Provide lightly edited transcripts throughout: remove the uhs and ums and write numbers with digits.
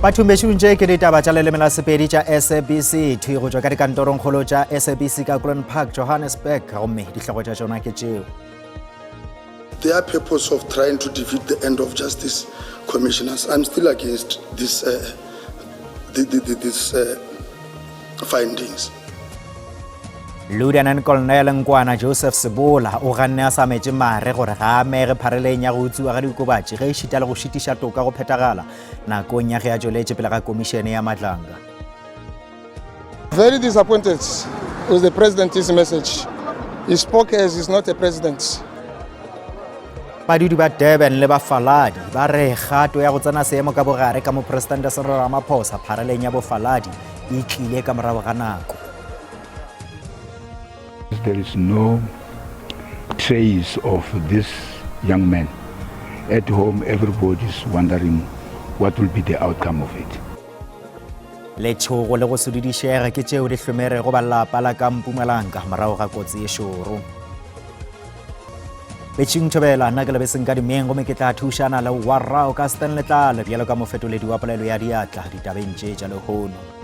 Bathong bešong tše ke ditaba tša leleme la Sepedi tša SABC thwi go tšwa ka dikantorongkgolo tša SABC ka Clone Park, Johannesburg gomme dihlogo tša tšona ke tšeo. Their purpose of trying to defeat the end of justice commissioners, I'm still against this, uh, the, the, the, this uh, findings. Lieutenant Colonel Nkwana Joseph Sebola o ganne a sa metše mare gore ga a amege phareleng ya go utswiwa ga diokobatši ge e šita le go šitiša toka go phethagala nakong ya ge a tšweletše pele ga komišene ya Madlanga. Very disappointed with the president's message. He spoke as he's not a president. Badudi ba Durban le bafaladi ba re kgato ya go tsena seemo ka bogare ka mopresidente Cyril Ramaphosa phareleng ya bofaladi e tlile ka morago ga nako. There is no trace of this young man. At home, everybody is wondering what will be the outcome of it. Letšhogo le go se dudišege ke tšeo di hlomerego ba lapa la ka Mpumalanga morago ga kotsi e šoro. Betšing Thobela, nna ke Lebeseng Kadimeng gomme ke tla thušana le Warrao ka Stanley Tlale bjalo ka mofetoledi wa polelo ya diatla ditabeng tše tša lehono.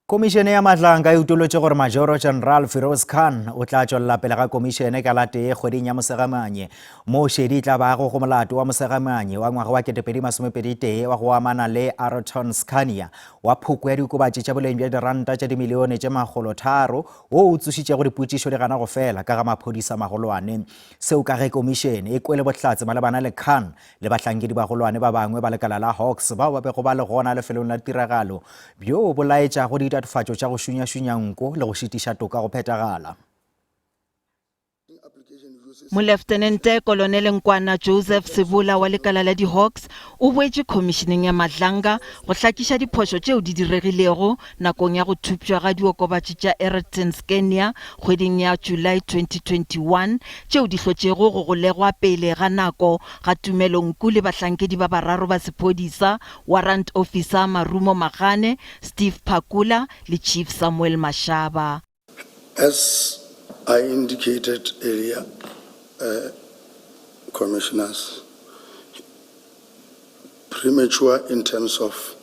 Komišene ya Madlanga e utolotše gore Majoro General Firoz Khan o tla tšwelela pele ga komišene ka la tee kgweding ya Mosegamanye moo šedi e tla bago go molato wa Mosegamanye wa ngwaga wa 2021 wa go amana le Aroton Scania wa phoko ya diokobatši tša boleng bja diranta tša dimilione tše makgolotharo wo o tsošitšego dipotšišo di gana go fela ka ga maphodisa magolwane. Seo ka ge komišene e kwele bohlatse malebana le Khan le bahlankedi bagolwane ba bangwe ba lekala la Hawks bao ba bego ba le gona lefelong la tiragalo bjo bo laetšago ditatofatšo tša go šunyašunya nko le go šitiša toka go phethagala. Moleftenente Kolonele Nkwana Joseph Sebola wa lekala la di-Hawks o boetše Khomišeneng ya Madlanga go hlakiša diphošo tšeo di diregilego nakong ya go thupšwa ga diokobatši tša Aeroton Scania kgweding ya July 2021 tšeo di hlotšego go golegwa pele ga nako ga Tumelo Nku le bahlankedi ba bararo ba sephodisa, Warrant Officer Marumo Magane, Steve Phakula le Chief Samuel Mashaba. As I indicated earlier, uh, commissioners, premature in terms of,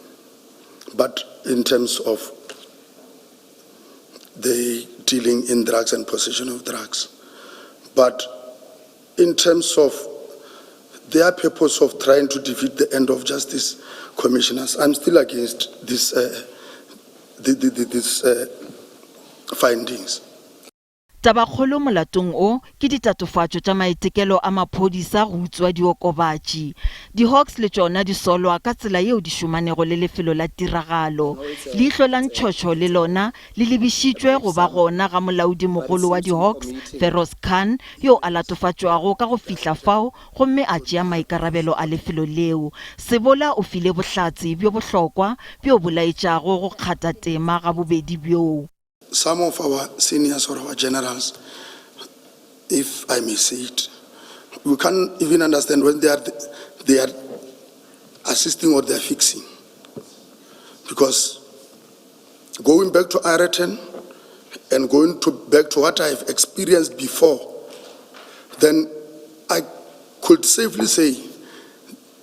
but in terms of the dealing in drugs and possession of drugs. But in terms of their purpose of trying to defeat the end of justice commissioners, I'm still against this, uh, the, the, the, this uh, findings. Tabakgolo molatong o ke ditatofatšo tša maitekelo a maphodisa go utswa diokobatši. Di-Hawks le tšona di solwa ka tsela yeo di šomanego le lefelo la tiragalo. Leihlo la ntšhotšho le lona le lebišitšwe go ba gona ga molaodimogolo wa di-Hawks, Feroz Khan, yo a latofatšwago ka go fihla fao gomme a tšea maikarabelo a lefelo leo. Sebola o file bohlatse bjo bohlokwa bjo bo laetšago go kgatha tema ga bobedi bjoo. Some of our seniors or our generals, if I may say it, we can't even understand when they are, they are assisting or they are fixing. Because going back to Ireton and going to back to what I've experienced before, then I could safely say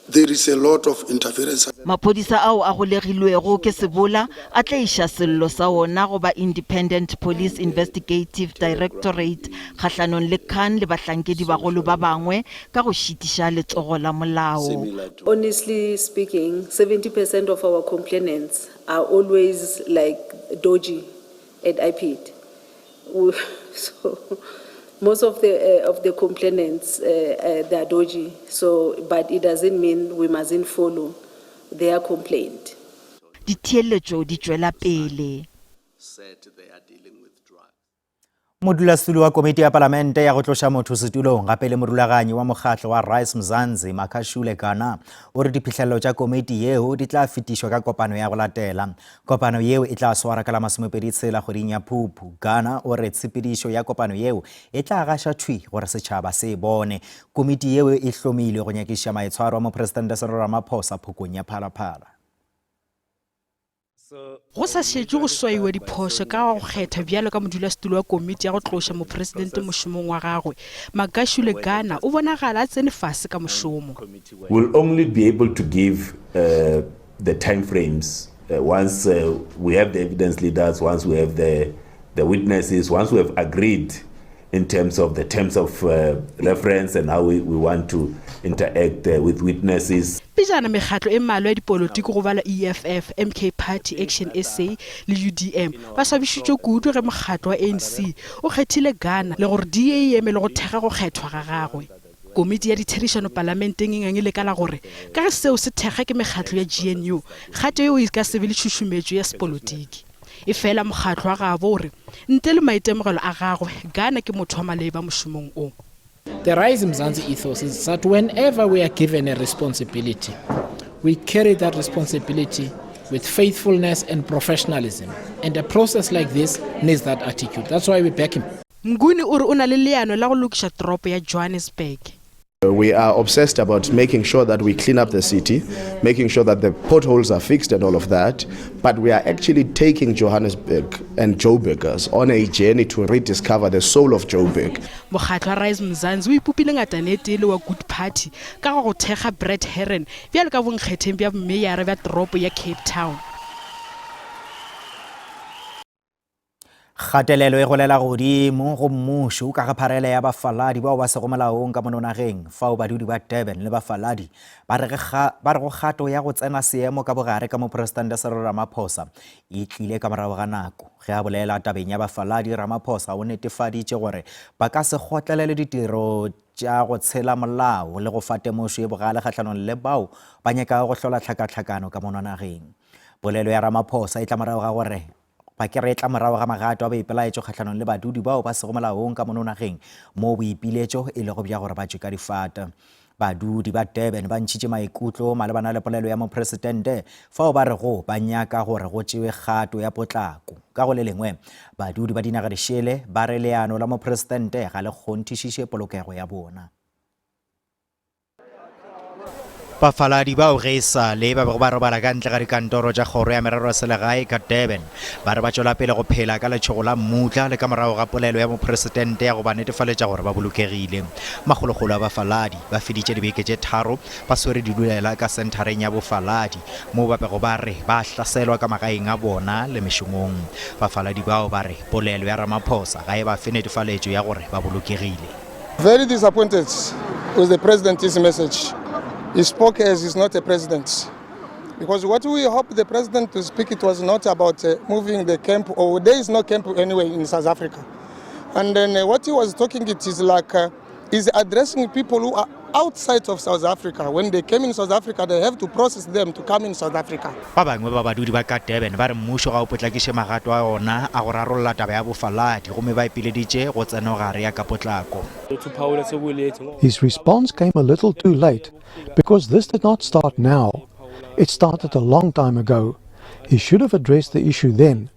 there is a lot of interference. Maphodisa ao a golegilwego ke Sebola a tla iša sello sa ona go ba Independent Police Investigative Directorate kgahlanong le Khan le bahlankedibagolo ba bangwe ka go šitiša letsogo la molao. Honestly speaking, 70% of our complainants are always like dodgy at IPID. So most of the, uh, of the complainants, uh, uh, they are dodgy. So, but it doesn't mean we mustn't follow their complaint. Ditheeletšo di tšwela pele. Modulasetulo wa komiti ya palamente ya go tloša motho setulong gape le morulaganyi wa mokgatlo wa Rise Mzansi Makashule Gana o re diphihlelelo tša komiti yeo di tla fetišwa ka kopano ya go latela. Kopano yeo e tla swara ka la masomepedi tshela kgweding ya Phupu. Gana o re tshepedišo ya kopano yeo e tla gaša thwi gore setšhaba se e bone. Komiti yeo e hlomilwe go nyakišiša maitshwaro a Mopresidente Cyril Ramaphosa phokong ya Phala Phala. Go sa šetšwe go swaiwa diphošo ka ga go kgetha bjalo ka modulasetulo wa komiti ya go tloša mopresidente mošomong wa gagwe, Magashule Gana o bonagala a tsene fase ka mošomo. We'll only be able to give the time frames once we have the evidence leaders, once we have the, the witnesses, once we have agreed in terms of the terms of uh, reference and how we, we want to interact uh, with witnesses. Pejana mekgatlo e mmalwa ya dipolotiki go balwa EFF, MK Party, Action SA le UDM ba swabišitšwe kudu ge mokgatlo wa ANC o kgethile Ghana le gore DA e eme le go thekga go kgethwa ga gagwe. Komiti ya ditherišano palamenteng e ngangile ka la gore ka ge seo se thekga ke mekgatlo ya GNU, kgato yeo e ka se be le tšhušumetšo ya sepolotiki. Efela mokgatlo wa gabo o re ntle le maitemogelo a gagwe, Ghana ke motho wa maleba mošomong o. The Rise Mzansi ethos is that whenever we are given a responsibility, we carry that responsibility with faithfulness and professionalism. And a process like this needs that attitude. That's why we back him. Nguni o re o na le leano la go lokiša toropo ya Johannesburg. We are obsessed about making sure that we clean up the city, making sure that the potholes are fixed and all of that. But we are actually taking Johannesburg and Joburgers on a journey to rediscover the soul of Joburg. Mokgatlo wa Rise Mzansi o ipopile ngatana e tee le wa Good Party ka ga go thekga Brett Herron bjalo ka bonkgetheng bja bomeyara bja toropo ya Cape Town. Kgatelelo e golela godimo go mmušo ka ga pharele ya bafaladi bao ba sego molaong ka mono nageng, fao badudi ba Durban le bafaladi ba re ba rego kgato ya go tsena seemo ka bogare ka Mopresidente Cyril Ramaphosa e tlile ka morago ga nako. Ge a bolela tabeng ya bafaladi, Ramaphosa o netefaditše gore ba ka se kgotlelele ditiro tša go tshela molao le go fa temošo e bogale kgahlanong le bao ba nyakago go hlola tlhakatlhakano ka mono nageng. Polelo ya Ramaphosa e tla morago ga gore Ba ke re e tla morago ga magato a boipelaetšo kgahlanong le badudi bao ba sego molaong ka mono nageng, moo boipiletšo e lego bja gore ba tšwe ka difata. Badudi ba Durban ba ntšhitše maikutlo malebana le polelo ya mopresidente fao ba rego ba nyaka gore go tšewe kgato ya potlako. Ka go le lengwe, badudi ba dinaga dišele ba re leano la mopresidente ga le kgonthišiše polokego ya bona. Bafaladi bao ge e sa le ba bego ba robala ka ntle ga dikantoro tša Kgoro ya Merero ya Selegae ka Durban ba re ba tšwela pele go phela ka letšhogo la mmutla le ka morago ga polelo ya mopresidente ya go ba netefaletša gore ba bolokegile. Makgolokgolo a bafaladi ba feditše dibeke tše tharo ba swere didulela ka senthareng ya bofaladi moo ba bego ba re ba hlaselwa ka magaeng a bona le mešomong. Bafaladi bao ba re polelo ya Ramaphosa ga e ba fe netefaletšo ya gore ba bolokegile. Very disappointed with the president's message. He spoke as he's not a president. Because what we hope the president to speak, it was not about uh, moving the camp, or there is no camp anyway in South Africa. And then uh, what he was talking, it is like, uh, is addressing people who are outside of South Africa. When they came in South Africa, they have to process them to come in South Africa. Ba bangwe ba badudi ba ka Durban ba re mmušo ga o potlakiše magato a ona a go rarolla taba ya bofaladi gomme ba ipileditše go tsenogare ya ka potlako. His response came a little too late because this did not start now. It started a long time ago. He should have addressed the issue then.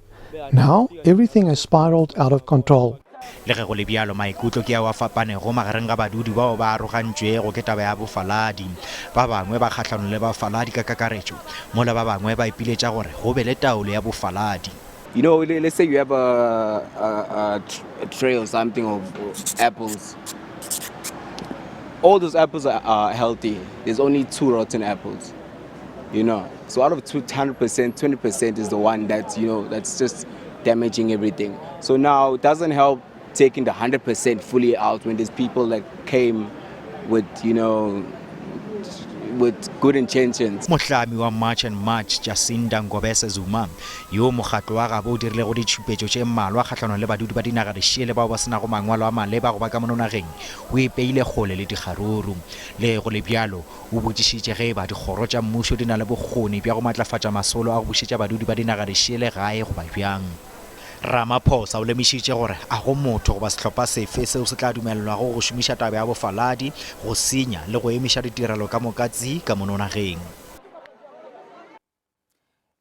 Now, everything has spiraled out of control. Le ge go le bjalo, maikutlo ke ao a fapanego magareng ga badudi bao ba arogantšwego ke taba ya bofaladi. Ba bangwe ba kgahlanong le bafaladi ka kakaretšo, mola ba bangwe ba ipiletša gore go be le taolo ya bofaladi. You know, let's say you have a, a, a, a tray or something of apples. All those apples are, are healthy. There's only two rotten apples. You know, so out of 200%, 20% is the one that's, you know, that's just damaging everything. So now it doesn't help taking the 100% fully out when there's people that came with, you know, with good intentions. Mohlami wa March and March Jacinda Ngobese Zuma, yoo mokgatlo wa gabo o dirilego ditšhupetšo tše mmalwa kgahlanong le badudi ba dinaga dišele bao ba se nago mangwalo a maleba go ba ka mono nageng, o ipeile kgole le dikgaruru. Le ge go le bjalo, O botšišitše ge e ba dikgoro tša mmušo di na le bokgoni bja go matlafatša masolo a go bušetša badudi ba dinaga dišele gae goba bjang. Ramaphosa o lemišitše gore a go motho goba sehlopha sefe seo se tla dumelelwago go šomiša taba ya bofaladi go senya le go emiša ditirelo ka moka tsi ka mono nageng.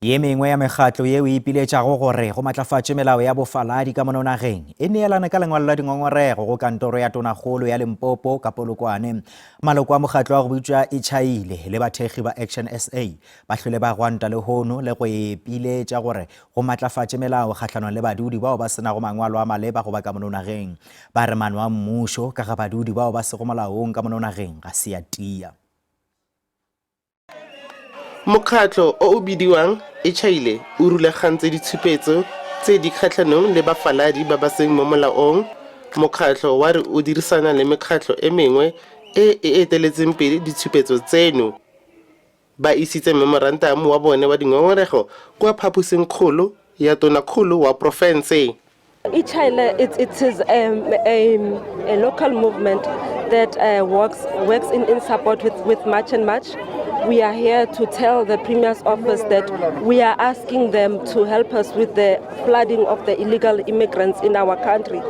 Ye mengwe ya mekgatlo yeo e ipiletšago gore go matlafatšwe melao ya bofaladi ka mono nageng e neelane ka lengwalo la dingongorego go kantoro ya Tonakgolo ya Limpopo ka Polokwane. Maloko a mokgatlo wa go bitšwa Ichaile le bathekgi ba Action SA ba hlwele ba gwanta lehono le go ipiletša gore go matlafatše melao kgahlanong le badudi bao ba se nago mangwalo a maleba go ba ka mono nageng. Ba re maano a mmušo ka ga badudi bao ba sego molaong ka mono nageng ga se a tia. Mokgatlo o o bidiwang Ichaile o rulagantse ditshupetso tse di kgatlhanong le bafaladi ba ba seng mo molaong. Mokgatlo wa re o dirisana le mekgatlo e mengwe e e eteletseng pele ditshupetso tseno. Ba isitse memorantamo wa bone wa dingongorego kwa phaposingkgolo ya tonakgolo wa porofense. Ichaile, it, it is a, a, a local movement that uh, works, works in, in support with, with March and March. We are here to tell the Premier's office that we are asking them to help us with the flooding of the illegal immigrants in our country.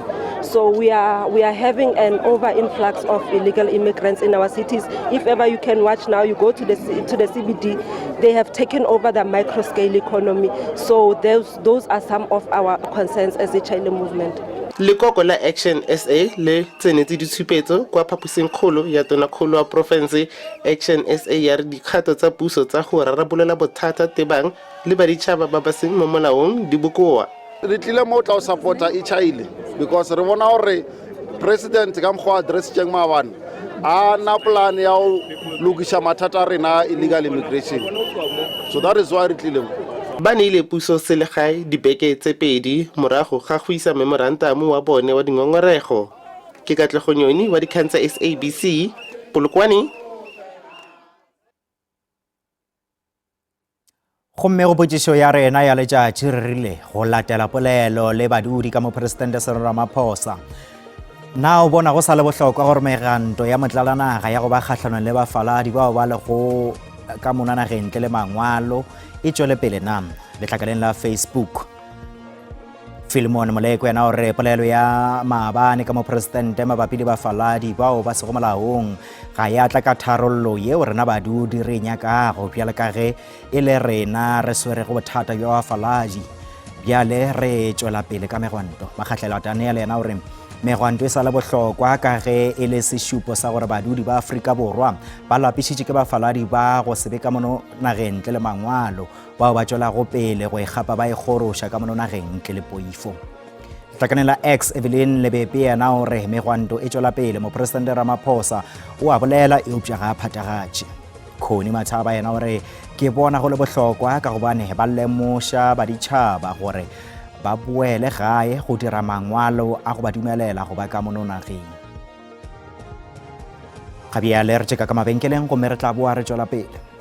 So we are we are having an over influx of illegal immigrants in our cities. If ever you can watch now, you go to the to the CBD, they have taken over the micro scale economy. So those those are some of our concerns as a China movement. Lekoko la Action SA le tsenetse ditshupetso kwa phaposingkgolo ya tonakgolo wa porofense. Action SA ya re dikgato tsa puso tsa go rarabolola bothata tebang le baditšhaba ba ba seng mo molaong di bokoa. Re tlile mo tla go support-a Ichaile because re bona gore president ka mokgwa a addressitšeng maabane a na plan ya go lokiša mathata a rena illegal immigration so that is why re tlile mo. Ba neile puso selegae dibeke tse pedi morago ga go isa memorantamo wa bone wa dingongorego. Ke Katlego Nyoni wa dikgang tsa SABC, Polokwane. Gomme go potšišo ya rena ya letšatši re rile go latela polelo le badudi ka mopresidente Cyril Ramaphosa. Na o bona go sa le bohlokwa gore meganto ya motlalanaga ya go ba kgahlanong le bafaladi bao ba lego ka mona nageng ntle le mangwalo e tšwele pele na? Letlakaleng la Facebook. Philemon Moleko yena o re polelo ya maabane ka mopresidente mabapi le bafaladi bao ba sego molaong ga ya tla ka tharollo yeo rena badudi re e nyakago bjale ka ge e le rena re swerego bothata bja bafaladi bjale re tšwela pele ka megwanto. Makgahlelo a Daniel yena o re megwanto e sa le bohlokwa ka ge e le sešupo sa gore badudi ba Afrika Borwa ba lapišitše ke bafaladi ba go se be ka mono nageng ntle le mangwalo bao ba tšwelago pele go e gapa ba e goroša ka mono nageng ntle le poifo. Letlakaneng la X, Evelyn Lebepe yena o re megwanto e tšwela pele, Mopresidente Ramaphosa o a bolela eupša ga a phathagatše. Connie Mathaba yena o re ke bona go le bohlokwa ka gobane ba lemoša baditšhaba gore ba boele gae go dira mangwalo a go ba dumelela go ba ka mono nageng. Ga bjale re tšeka ka mabenkeleng gomme re tla boa re tšwela pele.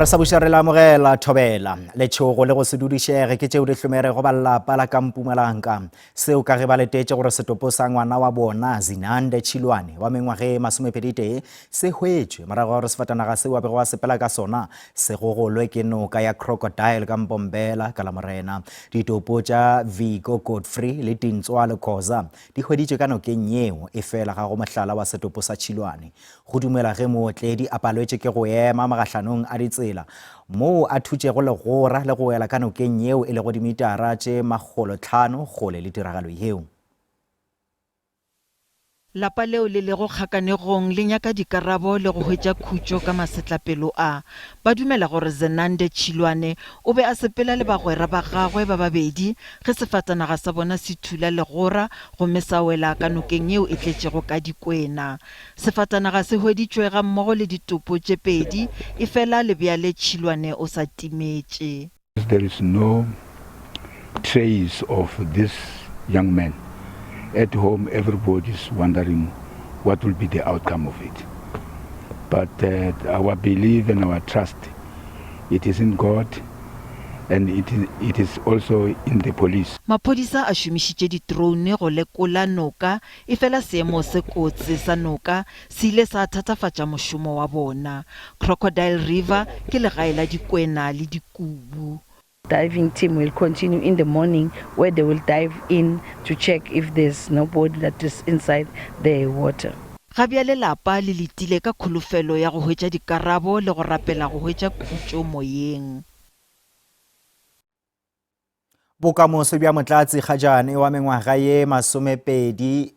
Re sa buša re le amogela thobela. Letšhogo le go se dudišege ke tšeo di hlomerego ba lapa la ka Mpumalanga. Seo ka ge ba letetše gore setopo sa ngwana wa bona, Zinande Tšhilwane, wa mengwaga e masomepeditee, se hwetšwe morago ga gore sefatanaga seo a bego a sepela ka sona se gogolwe ke noka ya Crocodile ka Mpombela ka Lamorena. Ditopo tša Vigo Godfrey le Tintswalo Khoza di hweditšwe ka nokeng yeo, efela ga go mohlala wa setopo sa Tšhilwane. Go dumelwa ge mootledi a palwetše ke go ema magahlanong a ditsela moo a thutšego legora le go wela ka nokeng yeo e lego dimitara tše makgolotlhano kgole le tiragalo yeo. Lapa leo le lego kgakanegong le nyaka dikarabo le go hwetša khutšo ka masetlapelo a. Ba dumela gore Zenande Tšhilwane o be a sepela le bagwera ba gagwe ba babedi ge sefatanaga sa bona se thula legora gomme sa wela ka nokeng yeo e tletšego ka dikwena. Sefatanaga se hweditšwe gammogo le ditopo tše pedi, efela le bjale Tšhilwane o sa timetše. There is no trace of this young man. At home everybody is wondering what will be the outcome of it. But uh, our belief and our trust, it is in God. And it is, it is also in the police. Maphodisa a šomišitše di-drone go lekola noka, efela seemo se kotsi sa noka se ile sa thatafatša mošomo wa bona. Crocodile River ke legae la dikwena le dikubu. Diving team will continue in the morning where they will dive in to check if there's no body that is inside the water. Ga bjale lapa le letile ka kholofelo ya go hwetša dikarabo le go rapela go hwetša khutšo moyeng. Bokamoso bja Motlatsi Kgajane wa mengwaga ye masomepedi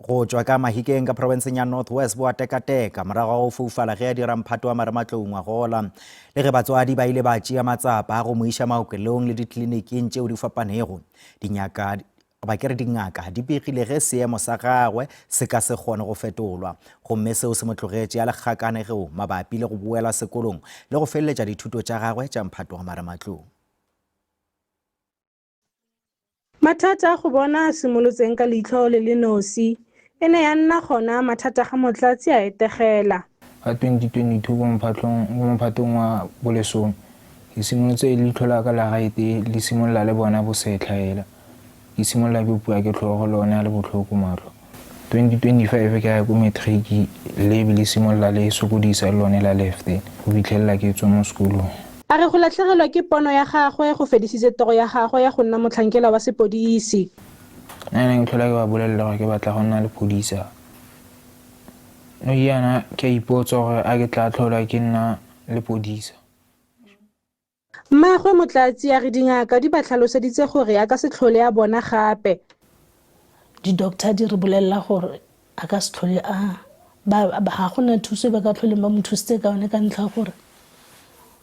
go tšwa ka Mahikeng ka profenseng ya North West bo a tekateka morago ga go foufala ge a dira mphato wa marematlou ngwagola. Le ge batswadi ba ile ba tšea matsapa a go mo iša maokelong le ditleliniking tšeo di fapanego, dinyaka ba ke re dingaka di begile ge seemo sa gagwe se ka se kgone go fetolwa gomme seo se mo tlogetše a le kgakanegong mabapi le go boela sekolong le go feleletša dithuto tša gagwe tša mphato wa marematlou. Mathata a go bona a simolotseng ka leitlho le le nosi e ne ya nna gona mathata ga Motlatsi a etegela. Ka 2022 ko mophatlong ko mophatong wa bolesome ke simolotse leitlho la ka la right le simolola le bona bosetlha hela ke simolola ke opiwa ke tlhogo le one a le botlhoko matlho. 2025 ke ya ko matric le be le simolola le sokodisa le lone la left go fitlhelela ke tswa mo sekolong. A re go latlhegelwa ke pono ya gagwe go fedisitse toro ya gagwe ya go nna motlhankela wa sepodisi. Nna ne ke tlhola ke ba bolelela gore ke batla go nna lepodisa. Nou jaana ke a ipotsa gore a ke tla tlhola ke nna lepodisa. Mmaagwe Motlatsi a re dingaka di ba tlhaloseditse gore a ka se tlhole a bona gape. Di-doctor di re bolelela gore a ka se tlhole a ba ga gona thuso e ba ka tlholeng ba mo thusitse ka yone ka ntlha ya gore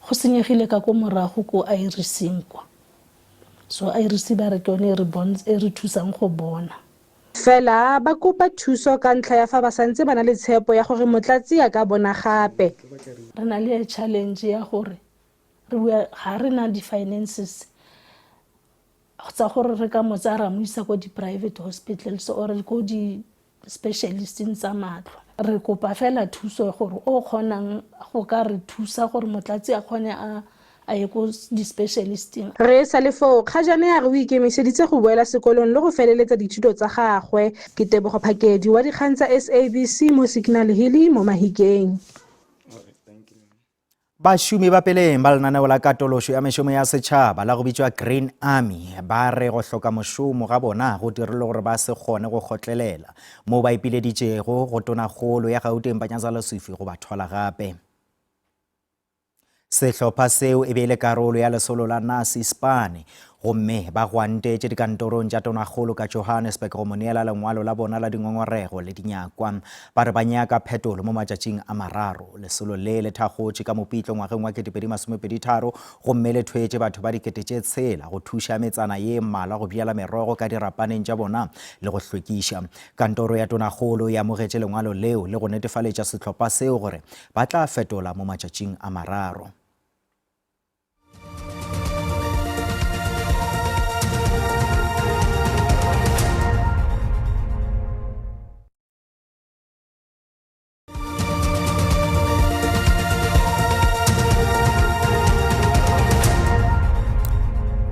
go senyegile ka ko morago ko irising kwa. So iris ba re ke yone e re e re thusang go bona. Fela ba kopa thuso ka ntlha ya fa ba santse ba na le tshepo ya gore Motlatsi a ka bona gape. Re na le challenge ya gore re bua ga re na di-finances tsa gore re ka mo tsaya ra mo isa ko di-private hospitals or ko di-specialisteng tsa matlho. Re kopa fela thuso gore o kgonang go ka re thusa gore Motlatsi a kgone a a ye ko di-specialisteng. Re sa le foo, Kgajane a re o ikemiseditse go boela sekolong le go feleletsa dithuto tsa gagwe. Ke Tebogo Phakedi wa dikgang tsa SABC mo Signal Hill mo Mahikeng. Bašomi ba peleng ba lenaneo la katološo ya mešomo ya setšhaba la go bitšwa Green Army ba re go hloka mošomo ga bona go dirile gore ba se kgone go kgotlelela moo ba ipileditšego go Tonakgolo ya Gauteng Panyaza Lesufi go ba thwala gape. Sehlopha seo e be e le karolo ya lesolo la Nasi Spane gomme ba gwantetše dikantorong tša tonakgolo ka Johannesburg go mo neela lengwalo la bona la dingongorego le dinyakwa. Ba re ba nyaka phetolo mo matšatšing a mararo. Lesolo le le thakgotše ka Mopitlo ngwageng wa 2023 gomme le thwetše batho ba 6000 go thuša metsana ye mmalwa go bjala merogo ka dirapaneng tša bona le go hlwekiša. Kantoro ya tonakgolo e amogetše lengwalo leo le go netefaletša sehlopha seo gore ba tla fetola mo matšatšing a mararo.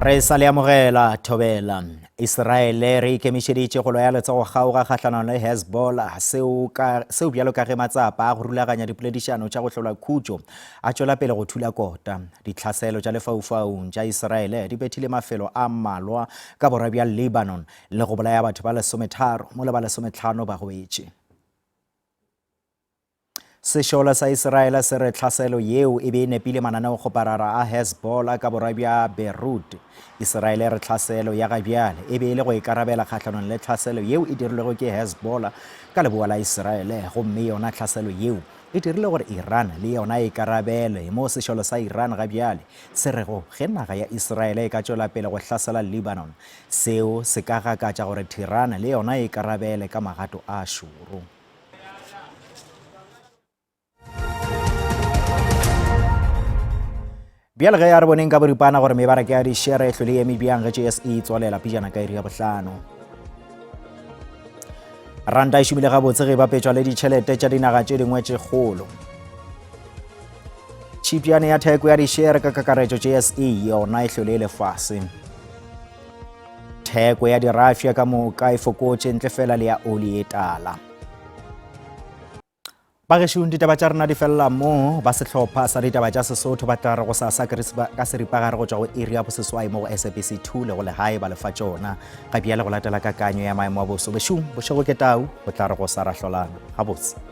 Re sa le amogela thobela. Israele re ikemišeditše go lwa ya letsogo kgaoga kgahlanong le Hezbollah seo ka seo bjalo ka ge matsapa a go rulaganya dipoledišano tša go hlola khutšo a tšwela pele go thula kota. Ditlhaselo tša lefaufaung tša Israele di bethile mafelo a mmalwa ka borwa bja Lebanon le go bolaya batho ba lesometharo mola ba lesometlhano ba gobetše. Sešole sa Israele se re tlhaselo yeo e be e nepile mananeokgoparara a Hezbollah ka borwa bja Beirut. Israele e re tlhaselo ya ga bjale e be e le go ikarabela kgahlanong le tlhaselo yeo e dirilwego ke Hezbollah ka leboa la Israele gomme yona tlhaselo yeo e dirile gore Iran le yona e ikarabele moo sešole sa Iran ga bjale se rego ge naga ya Israele e ka tšwela pele go hlasela Lebanon seo se ka gakatša gore Tehran le yona e ikarabele ka magato a šoro. Bjale ge a re boneng ka boripana gore mebaraka ya dišere e hlwele e eme bjang ge JSE e tswalela pejana ka iri ya bohlano. Ranta e šomile gabotse ge e bapetšwa le ditšhelete tša dinaga tše dingwe tše kgolo. Tšhipjane ya theko ya dišere ka kakaretšo JSE yona e hlwele e le fase. Theko ya dirafša ka moka e fokotše ntle fela le ya oli e tala. Bagešong ditaba tša rena di felela mo ba sehlopha sa ditaba tša Sesotho ba tla re go sasa ka seripagare go tšwa go iri ya boseswai mo go SABC 2 le go legae ba lefa tšona. Ga bjale go latela kakanyo ya maemo a boso. Bešong bošego ke tau go tla re go sa ra hlolana. Gabotse.